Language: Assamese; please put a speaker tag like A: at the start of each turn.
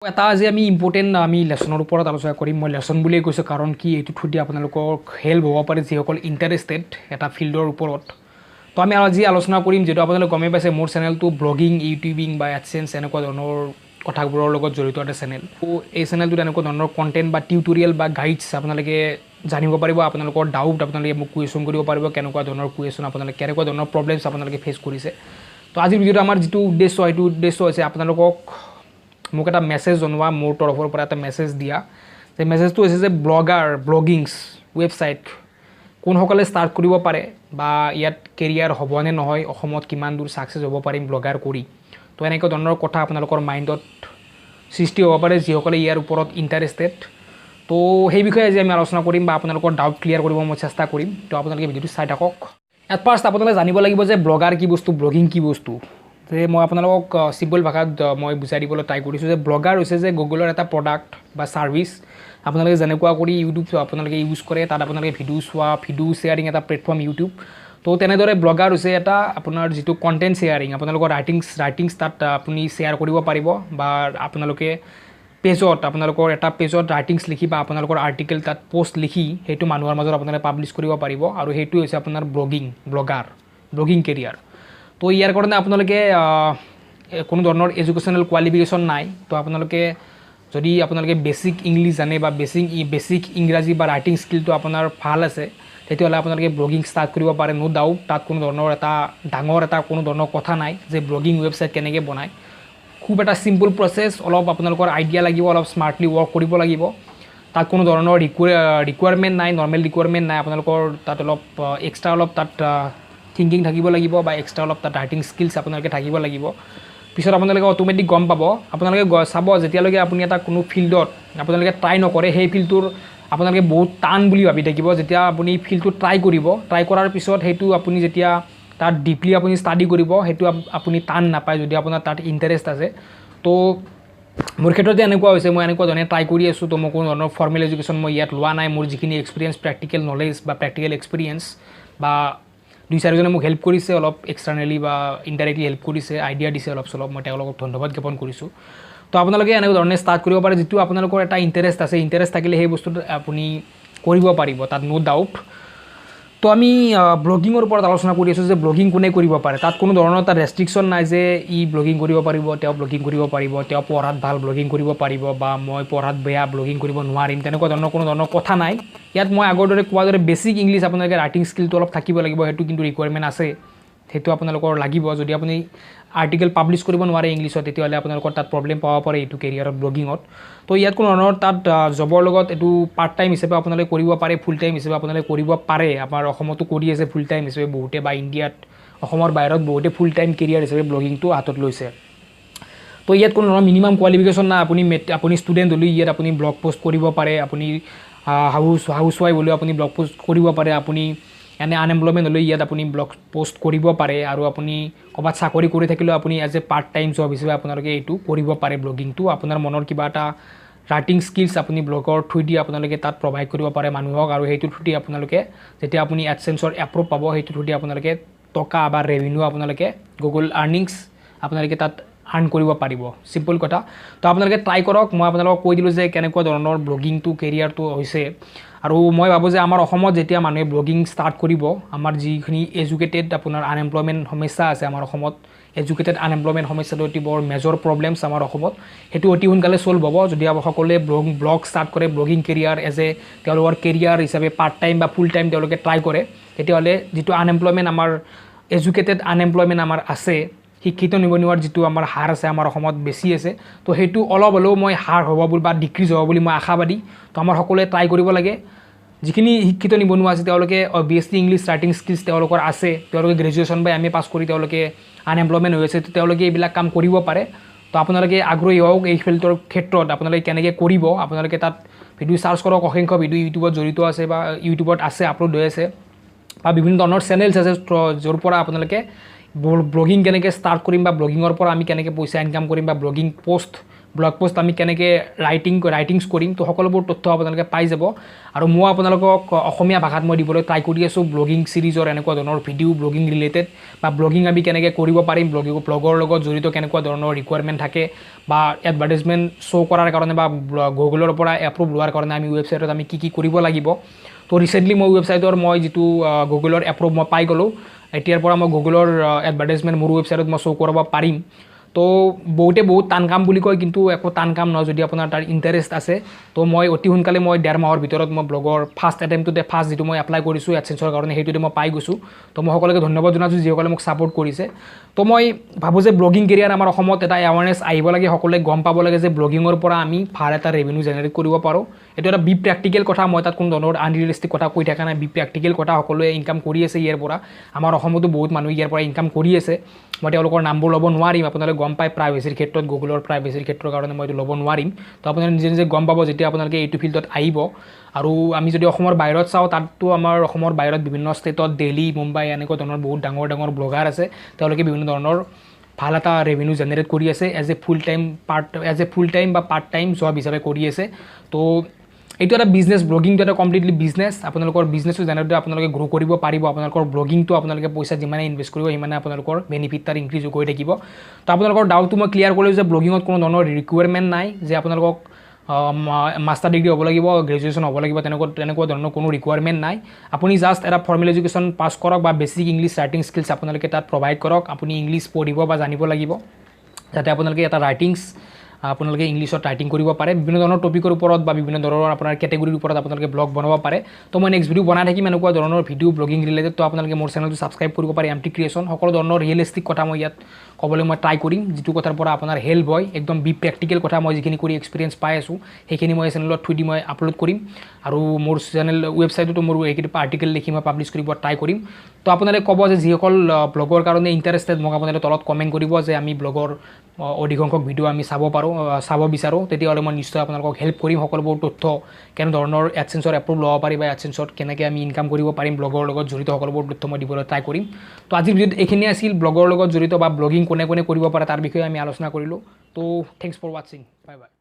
A: এটা আজি আমি ইম্পৰ্টেণ্ট আমি লেচনৰ ওপৰত আলোচনা কৰিম। মই লেচন বুলিয়ে কৈছোঁ, কাৰণ কি এইটো থ্ৰুদি আপোনালোকক হেল্প হ'ব পাৰে যিসকল ইণ্টাৰেষ্টেড এটা ফিল্ডৰ ওপৰত। তো আমি আজি আলোচনা কৰিম, যিহেতু আপোনালোকে গমেই পাইছে, মোৰ চেনেলটো ব্লগিং, ইউটিউবিং বা এডচেন্স এনেকুৱা ধৰণৰ কথাবোৰৰ লগত জড়িত এটা চেনেল। তো এই চেনেলটোত এনেকুৱা ধৰণৰ কণ্টেণ্ট বা টিউটৰিয়েল বা গাইডছ আপোনালোকে জানিব পাৰিব। আপোনালোকৰ ডাউট আপোনালোকে মোক কুৱেশ্যন কৰিব পাৰিব, কেনেকুৱা ধৰণৰ কুৱেশ্যন আপোনালোকে, কেনেকুৱা ধৰণৰ প্ৰব্লেমছ আপোনালোকে ফেচ কৰিছে। তো আজিৰ ভিডিঅ'টো আমাৰ যিটো উদ্দেশ্য, সেইটো উদ্দেশ্য হৈছে আপোনালোকক মোক এটা মেছেজ জনোৱা, মোৰ তৰফৰ পৰা এটা মেছেজ দিয়া যে মেছেজটো হৈছে যে ব্লগাৰ, ব্লগিংছ ৱেবছাইট কোনসকলে ষ্টাৰ্ট কৰিব পাৰে বা ইয়াত কেৰিয়াৰ হ'বনে নহয়, অসমত কিমান দূৰ ছাকচেছ হ'ব পাৰিম ব্লগাৰ কৰি। তো এনেকুৱা ধৰণৰ কথা আপোনালোকৰ মাইণ্ডত সৃষ্টি হ'ব পাৰে, যিসকলে ইয়াৰ ওপৰত ইণ্টাৰেষ্টেড। তো সেই বিষয়ে আজি আমি আলোচনা কৰিম বা আপোনালোকৰ ডাউট ক্লিয়াৰ কৰিব মই চেষ্টা কৰিম। তো আপোনালোকে ভিডিঅ'টো চাই থাকক। এট ফাৰ্ষ্ট আপোনালোকে জানিব লাগিব যে ব্লগাৰ কি বস্তু, ব্লগিং কি বস্তু। যে মই আপোনালোকক চিম্পল ভাষাত মই বুজাই দিবলৈ ট্ৰাই কৰিছোঁ যে ব্লগাৰ হৈছে যে গুগলৰ এটা প্ৰডাক্ট বা ছাৰ্ভিচ। আপোনালোকে যেনেকুৱা কৰি ইউটিউব আপোনালোকে ইউজ কৰে, তাত আপোনালোকে ভিডিঅ' চোৱা, ভিডিঅ' শ্বেয়াৰিং এটা প্লেটফৰ্ম ইউটিউব, তো তেনেদৰে ব্লগাৰ হৈছে এটা আপোনাৰ যিটো কণ্টেণ্ট শ্বেয়াৰিং। আপোনালোকৰ ৰাইটিংছ তাত আপুনি শ্বেয়াৰ কৰিব পাৰিব বা আপোনালোকে পেজত, আপোনালোকৰ এটা পেজত ৰাইটিংছ লিখি বা আপোনালোকৰ আৰ্টিকেল তাত পষ্ট লিখি সেইটো মানুহৰ মাজত আপোনালোকে পাব্লিছ কৰিব পাৰিব আৰু সেইটো হৈছে আপোনাৰ ব্লগিং, ব্লগাৰ, ব্লগিং কেৰিয়াৰ। তো ইয়াৰ কাৰণে আপোনালোকে কোনো ধৰণৰ এডুকেশ্যনেল কোৱালিফিকেশ্যন নাই। তো আপোনালোকে যদি আপোনালোকে বেছিক ইংলিছ জানে বা বেছিক ইংৰাজী বা ৰাইটিং স্কিলটো আপোনাৰ ভাল আছে, তেতিয়াহ'লে আপোনালোকে ব্লগিং ষ্টাৰ্ট কৰিব পাৰে। ন' ডাউট, তাত কোনো ধৰণৰ এটা ডাঙৰ এটা কোনো ধৰণৰ কথা নাই যে ব্লগিং ৱেবছাইট কেনেকৈ বনায়। খুব এটা চিম্পল প্ৰচেছ। অলপ আপোনালোকৰ আইডিয়া লাগিব, অলপ স্মাৰ্টলি ৱৰ্ক কৰিব লাগিব। তাত কোনো ধৰণৰ ৰিকুৱাৰমেণ্ট নাই, নৰ্মেল ৰিকুৱাৰমেণ্ট নাই। আপোনালোকৰ তাত অলপ এক্সট্ৰা অলপ তাত থিংকিং থাকিব লাগিব বা এক্সট্ৰা অলপ তাত ৰাইটিং স্কিলছ আপোনালোকে থাকিব লাগিব। পিছত আপোনালোকে অট'মেটিক গম পাব। আপোনালোকে চাব, যেতিয়ালৈকে আপুনি এটা কোনো ফিল্ডত আপোনালোকে ট্ৰাই নকৰে, সেই ফিল্ডটোৰ আপোনালোকে বহুত টান বুলি ভাবি থাকিব। যেতিয়া আপুনি ফিল্ডটো ট্ৰাই কৰিব, ট্ৰাই কৰাৰ পিছত সেইটো আপুনি যেতিয়া তাত ডিপলি আপুনি ষ্টাডি কৰিব, সেইটো আপুনি টান নাপায়, যদি আপোনাৰ তাত ইণ্টাৰেষ্ট আছে। তো মোৰ ক্ষেত্ৰতে এনেকুৱা হৈছে, মই এনেকুৱা ধৰণে ট্ৰাই কৰি আছোঁ। তো মই কোনো ধৰণৰ ফৰ্মেল এডুকেশ্যন মই ইয়াত লোৱা নাই। মোৰ যিখিনি এক্সপিৰিয়েঞ্চ, প্ৰেক্টিকেল নলেজ বা প্ৰেক্টিকেল এক্সপিৰিয়েঞ্চ বা দুই চাৰিজনে মোক হেল্প কৰিছে অলপ এক্সটাৰ্নেলি বা ইনডাইৰেক্টলি হেল্প কৰিছে, আইডিয়া দিছে অলপ চলপ, মই তেওঁলোকক ধন্যবাদ জ্ঞাপন কৰিছোঁ। তো আপোনালোকে এনেকুৱা ধৰণে ষ্টাৰ্ট কৰিব পাৰে, যিটো আপোনালোকৰ এটা ইণ্টাৰেষ্ট আছে। ইণ্টাৰেষ্ট থাকিলে সেই বস্তুটো আপুনি কৰিব পাৰিব, তাত ন' ডাউট। তো আমি ব্লগিঙৰ ওপৰত আলোচনা কৰি আছোঁ যে ব্লগিং কোনে কৰিব পাৰে। তাত কোনো ধৰণৰ তাত ৰেষ্ট্ৰিকশ্যন নাই যে ই ব্লগিং কৰিব পাৰিব, তেওঁ ব্লগিং কৰিব পাৰিব, তেওঁ পঢ়াত ভাল, ব্লগিং কৰিব পাৰিব বা মই পঢ়াত বেয়া, ব্লগিং কৰিব নোৱাৰিম, তেনেকুৱা ধৰণৰ কোনো ধৰণৰ কথা নাই ইয়াত। মই আগৰ দৰে কোৱাৰ দৰে বেছিক ইংলিছ আপোনালোকে ৰাইটিং স্কিলটো অলপ থাকিব লাগিব, সেইটো কিন্তু ৰিকুৱাৰমেণ্ট আছে, সেইটো আপোনালোকৰ লাগিব। যদি আপুনি আৰ্টিকেল পাব্লিছ কৰিব নোৱাৰে ইংলিছত, তেতিয়াহ'লে আপোনালোকৰ তাত প্ৰব্লেম পাব পাৰে এইটো কেৰিয়াৰত, ব্লগিঙত। তো ইয়াত কোনো ধৰণৰ তাত জবৰ লগত এইটো পাৰ্ট টাইম হিচাপে আপোনালোকে কৰিব পাৰে, ফুল টাইম হিচাপে আপোনালোকে কৰিব পাৰে। আমাৰ অসমতো কৰি আছে ফুল টাইম হিচাপে বহুতে বা ইণ্ডিয়াত, অসমৰ বাহিৰত বহুতে ফুল টাইম কেৰিয়াৰ হিচাপে ব্লগিংটো হাতত লৈছে। তো ইয়াত কোনো ধৰণৰ মিনিমাম কোৱালিফিকেশ্যন নাই। আপুনি ষ্টুডেণ্ট হ'লেও ইয়াত আপুনি ব্লগ পষ্ট কৰিব পাৰে, আপুনি হাউচ ৱাইফ হ'লেও আপুনি ব্লগ পষ্ট কৰিব পাৰে, আপুনি এনে আনএমপ্লয়মেণ্ট হ'লেও ইয়াত আপুনি ব্লগ পষ্ট কৰিব পাৰে আৰু আপুনি ক'ৰবাত চাকৰি কৰি থাকিলেও আপুনি as a part time job হিচাপে আপোনালোকে এইটো কৰিব পাৰে ব্লগিংটো। আপোনাৰ মনৰ কিবা এটা ৰাইটিং স্কিলছ আপুনি ব্লগৰ থ্ৰুদি আপোনালোকে তাত প্ৰভাইড কৰিব পাৰে মানুহক আৰু সেইটো থ্ৰুদি আপোনালোকে যেতিয়া আপুনি এডচেন্সৰ এপ্ৰুভ পাব, সেইটো থ্ৰুদি আপোনালোকে টকা বা ৰেভিনিউ আপোনালোকে গুগল আৰ্নিংছ আপোনালোকে তাত আৰ্ণ কৰিব পাৰিব। চিম্পল কথা। তো আপোনালোকে ট্ৰাই কৰক। মই আপোনালোকক কৈ দিলোঁ যে কেনেকুৱা ধৰণৰ ব্লগিংটো কেৰিয়াৰটো হৈছে। আৰু মই ভাবোঁ যে আমাৰ অসমত যেতিয়া মানুহে ব্লগিং ষ্টাৰ্ট কৰিব, আমাৰ যিখিনি এডুকেটেড আপোনাৰ আনএমপ্লয়মেণ্ট সমস্যা আছে আমাৰ অসমত, এডুকেটেড আনএমপ্লয়মেণ্ট সমস্যাটো অতি বৰ মেজৰ প্ৰব্লেমছ আমাৰ অসমত, সেইটো অতি সোনকালে ছল্ভ হ'ব যদি সকলোৱে ব্লগ ষ্টাৰ্ট কৰে, ব্লগিং কেৰিয়াৰ এজ এ তেওঁলোকৰ কেৰিয়াৰ হিচাপে পাৰ্ট টাইম বা ফুল টাইম তেওঁলোকে ট্ৰাই কৰে। তেতিয়াহ'লে যিটো আনএমপ্লয়মেণ্ট আমাৰ, এডুকেটেড আনএমপ্লয়মেণ্ট আমাৰ আছে, শিক্ষিত নিবনুৱাৰ যিটো আমাৰ হাৰ আছে আমাৰ অসমত বেছি আছে, তো সেইটো অলপ হ'লেও মই হাৰ হ'ব বুলি বা ডিক্ৰিজ হ'ব বুলি মই আশাবাদী। তো আমাৰ সকলোৱে ট্ৰাই কৰিব লাগে। যিখিনি শিক্ষিত নিবনুৱা আছে, তেওঁলোকে অবভিয়াছলি ইংলিছ ৰাইটিং স্কিলছ তেওঁলোকৰ আছে, তেওঁলোকে গ্ৰেজুৱেশ্যন বা এম এ পাছ কৰি তেওঁলোকে আনএমপ্লয়মেণ্ট হৈ আছে, তো তেওঁলোকে এইবিলাক কাম কৰিব পাৰে। তো আপোনালোকে আগ্ৰহী হওক এই ফিল্ডৰ ক্ষেত্ৰত। আপোনালোকে কেনেকৈ কৰিব, আপোনালোকে তাত ভিডিঅ' চাৰ্চ কৰক। অসংখ্য ভিডিঅ' ইউটিউবত জড়িত আছে বা ইউটিউবত আছে, আপলোড হৈ আছে বা বিভিন্ন ধৰণৰ চেনেলছ আছে, য'ৰ পৰা আপোনালোকে ব্লগিং কেনেকৈ ষ্টাৰ্ট কৰিম বা ব্লগিঙৰ পৰা আমি কেনেকৈ পইচা ইনকাম কৰিম বা ব্লগিং পষ্ট ব্লগ পষ্ট আমি কেনেকৈ ৰাইটিংছ কৰিম, তো সকলোবোৰ তথ্য আপোনালোকে পাই যাব। আৰু মই আপোনালোকক অসমীয়া ভাষাত মই দিবলৈ ট্ৰাই কৰি আছোঁ ব্লগিং ছিৰিজৰ এনেকুৱা ধৰণৰ ভিডিঅ', ব্লগিং ৰিলেটেড বা ব্লগিং আমি কেনেকৈ কৰিব পাৰিম, ব্লগৰ লগত জড়িত কেনেকুৱা ধৰণৰ ৰিকুৱাৰমেণ্ট থাকে বা এডভাৰ্টাইজমেণ্ট শ্ব' কৰাৰ কাৰণে বা গুগলৰ পৰা এপ্ৰুভ লোৱাৰ কাৰণে আমি ৱেবছাইটত আমি কি কি কৰিব লাগিব। তো ৰিচেণ্টলি মই ৱেবছাইটৰ মই যিটো গুগলৰ এপ্ৰুভ মই পাই গ'লোঁ। এতিয়াৰ পৰা মই গুগলৰ এডভাৰ্টাইজমেণ্ট মোৰ ৱেবছাইটত মই শ্ব' কৰাব পাৰিম। তো বহুতে বহুত টান কাম বুলি কয়, কিন্তু একো টান কাম নহয় যদি আপোনাৰ তাৰ ইণ্টাৰেষ্ট আছে। তো মই অতি সোনকালে মই 1.5 মাহৰ ভিতৰত মই ব্লগৰ ফাৰ্ষ্ট এটেম্পটোতে, ফাৰ্ষ্ট যিটো মই এপ্লাই কৰিছোঁ এডচেঞ্চৰ কাৰণে, সেইটোতে মই পাই গৈছোঁ। তো মই সকলোকে ধন্যবাদ জনাইছোঁ যিসকলে মোক ছাপোৰ্ট কৰিছে। তো মই ভাবোঁ যে ব্লগিং কেৰিয়াৰ আমাৰ অসমত এটা এৱাৰনেছ আহিব লাগে। সকলোৱে গম পাব লাগে যে ব্লগিঙৰ পৰা আমি ভাল এটা ৰেভিনিউ জেনেৰেট কৰিব পাৰোঁ। এইটো এটা বি প্ৰেক্টিকেল কথা। মই তাত কোনো ধৰণৰ আনৰিয়েলিষ্টিক কথা কৈ থকা নাই। বি প্ৰেক্টিকেল কথা, সকলোৱে ইনকাম কৰি আছে ইয়াৰ পৰা। আমাৰ অসমতো বহুত মানুহ ইয়াৰ পৰা ইনকাম কৰি আছে। মই তেওঁলোকৰ নামবোৰ ল'ব নোৱাৰিম, আপোনালোকে গম পায়, প্ৰাইভেচিৰ ক্ষেত্ৰত, গুগলৰ প্ৰাইভেচিৰ ক্ষেত্ৰৰ কাৰণে মই এইটো ল'ব নোৱাৰিম। তো আপোনালোকে নিজে নিজে গম পাব যেতিয়া আপোনালোকে এইটো ফিল্ডত আহিব। আৰু আমি যদি অসমৰ বাহিৰত চাওঁ, তাততো আমাৰ অসমৰ বাহিৰত বিভিন্ন ষ্টেটত, দিল্লী, মুম্বাই, এনেকুৱা ধৰণৰ বহুত ডাঙৰ ডাঙৰ ব্লগাৰ আছে। তেওঁলোকে বিভিন্ন ধৰণৰ ভাল এটা ৰেভিনিউ জেনেৰেট কৰি আছে as a full time বা পাৰ্ট টাইম জব হিচাপে কৰি আছে। তো এইটো এটা বিজনেছ। ব্লগিংটো এটা কমপ্লিটলি বিজনেছ। আপোনালোকৰ বিজনেছটো যেনেদৰে আপোনালোকে গ্ৰ' কৰিব পাৰিব, আপোনালোকৰ ব্লগিংটো আপোনালোকে পইচা যিমানে ইনভেষ্ট কৰিব, সিমানে আপোনালোকৰ বেনিফিট তাৰ ইনক্ৰিজ গৈ থাকিব। তো আপোনালোকৰ ডাউটটো মই ক্লিয়াৰ কৰিলোঁ যে ব্লগিঙত কোনো ধৰণৰ ৰিকুৱাৰমেণ্ট নাই যে আপোনালোকক মাষ্টাৰ ডিগ্ৰী হ'ব লাগিব, গ্ৰেজুৱেশ্যন হ'ব লাগিব, তেনেকুৱা ধৰণৰ কোনো ৰিকুৱাৰমেণ্ট নাই। আপুনি জাষ্ট এটা ফৰ্মেল এডুকেশ্যন পাছ কৰক বা বেছিক ইংলিছ ৰাইটিং স্কিলছ আপোনালোকে তাত প্ৰভাইড কৰক। আপুনি ইংলিছ পঢ়িব বা জানিব লাগিব, যাতে আপোনালোকে এটা ৰাইটিংছ, আপোনালোকে ইংলিছত ৰাইটিং কৰিব পাৰে। বিভিন্ন ধৰণৰ টপিকৰ ওপৰত বা বিভিন্ন ধৰণৰ আপোনাৰ কেটেগৰীৰ ওপৰত আপোনালোকে ব্লগ বনাব পাৰে। তো মই নেক্সট ভিডিঅ' বনাই থাকিম এনেকুৱা ধৰণৰ ভিডিঅ' ব্লগিং ৰিলেটেড। তো আপোনালোকে মোৰ চেনেলটো ছাবস্ক্ৰাইব কৰিব পাৰে, এম টি ক্ৰিয়েশ্যন। সকলো ধৰণৰ ৰিয়েলিষ্টিক কথা মই ইয়াত ক'বলৈ মই ট্ৰাই কৰিম, যিটো কথাৰ পৰা আপোনাৰ হেল্প হয়। একদম বি প্ৰেক্টিকেল কথা, মই যিখিনি কৰি এক্সপিৰিয়েঞ্চ পাই আছোঁ, সেইখিনি মই চেনেলত থ্ৰু দি মই আপলোড কৰিম। আৰু মোৰ চেনেল ৱেবছাইটতো মোৰ এইকেইটা আৰ্টিকেল লিখি মই পাব্লিছ কৰিব ট্ৰাই কৰিম। তো আপোনালোকে ক'ব যে যিসকল ব্লগৰ কাৰণে ইণ্টাৰেষ্টেড, মোক আপোনালোকে তলত কমেণ্ট কৰিব যে আমি ব্লগৰ অধিক সংখ্যক ভিডিঅ' আমি চাব পাৰোঁ, চাব বিচাৰোঁ। তেতিয়াহ'লে মই নিশ্চয় আপোনালোকক হেল্প কৰিম। সকলোবোৰ তথ্য, কেনেধৰণৰ এডচেঞ্চৰ এপ্ৰুভ ল'ব পাৰি বা এডচেঞ্চত কেনেকৈ আমি ইনকাম কৰিব পাৰিম, ব্লগৰ লগত জড়িত সকলোবোৰ তথ্য মই দিবলৈ ট্ৰাই কৰিম। তো আজিৰ ভিডিঅ'ত এইখিনিয়ে আছিল। ব্লগৰ লগত জড়িত বা ব্লগিং কোনে কোনে কৰিব পাৰে, তাৰ বিষয়ে আমি আলোচনা কৰিলোঁ। তো thanks for watching, bye bye.